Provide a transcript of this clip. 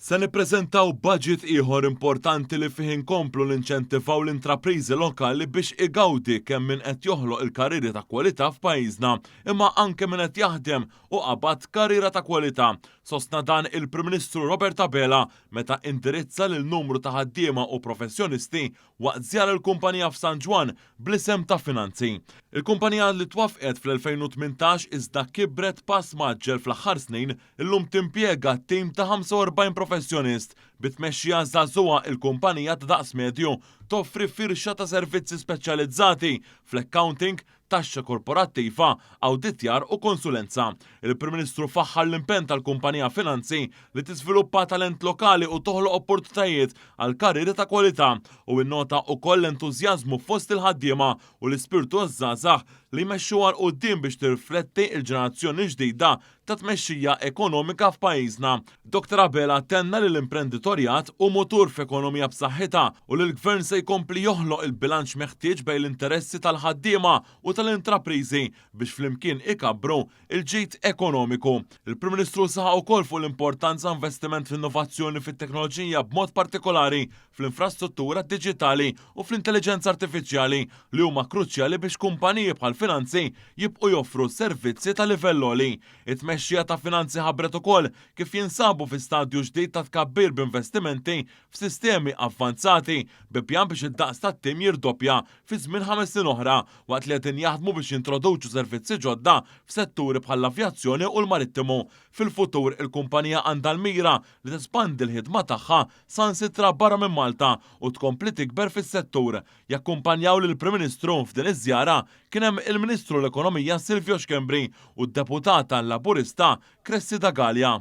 Se nippreżentaw budget ieħor importanti li fih inkomplu ninċentivaw l-intrapriżi lokali biex igawdi kemm min qed joħloq il-karrieri ta' kwalità f'pajjiżna imma anke min qed jaħdem u qabad karriera ta' kwalità, sostna dan il-Prim Ministru Robert Abela meta indirizza lil numru ta' ħaddiema u professjonisti waqt żjara l-kumpanija f'San Ġwann bl-isem ta' Finanzi. Il-kumpanija li twaffqet fl-2018 iżda kibret pass mgħaġġel fl-aħħar snin Illum timpjega tim ta' 45 professjonist. Bi tmexxija żagħżugħa il-kumpanija ta' daqs medju toffri firxa ta' servizzi speċjalizzati fl-accounting, taxxa korporattiva, awditjar u konsulenza. Il-Prim Ministru faħħar l-impenn tal-kumpanija Finanzi li tiżviluppa talent lokali u toħloq opportutajiet għal karrieri ta' kwalità u innota ukoll l-entużjażmu fost il-ħaddiema u l-ispirtu għaż-żgħażagħ li jmexxuha 'l quddiem biex tirrifletti l-ġenerazzjoni l-ġdida ta' tmexxija ekonomika f'pajjiżna. Dottor Abela tenna li l-imprenditorjat hu mutur f'ekonomija b'saħħitha u li l-Gvern se jkompli joħloq il-bilanċ meħtieġ bejn l-interessi tal-ħaddiema u tal-intrapriżi biex flimkien ikabbru l-ġid ekonomiku. Il-Prim Ministru saħaq ukoll fuq l-importanza investiment fl-innovazzjoni fit-teknoloġija b'mod partikolari fl-infrastruttura diġitali u fl-intelliġenza artifiċjali li huma kruċjali biex kumpaniji bħal Finanzi jibqgħu joffru servizzi ta' livell għoli. It-tmexxija ta' Finanzi ħabbret ukoll kif jinsabu fi stadju ġdid ta' tkabbir b'investimenti f'sistemi avvanzati bi pjan biex id-daqs tat-tim jirdoppja fi żmien 5 snin oħra waqt li qegħdin jaħdmu biex jintroduċu servizzi ġodda f'setturi bħall-avjazzjoni u l-marittimu. Fil-futur, il-kumpanija għandha l-mira li tespandi l-ħidma tagħha saħansitra barra minn Malta u tkompli tikber fis-settur. Jakkumpanjaw lill-Prim Ministru f'din iż-żjara kien hemm il-Ministru l-Ekonomija Silvio Schembri u d-Deputata Laburista Cressida Galea.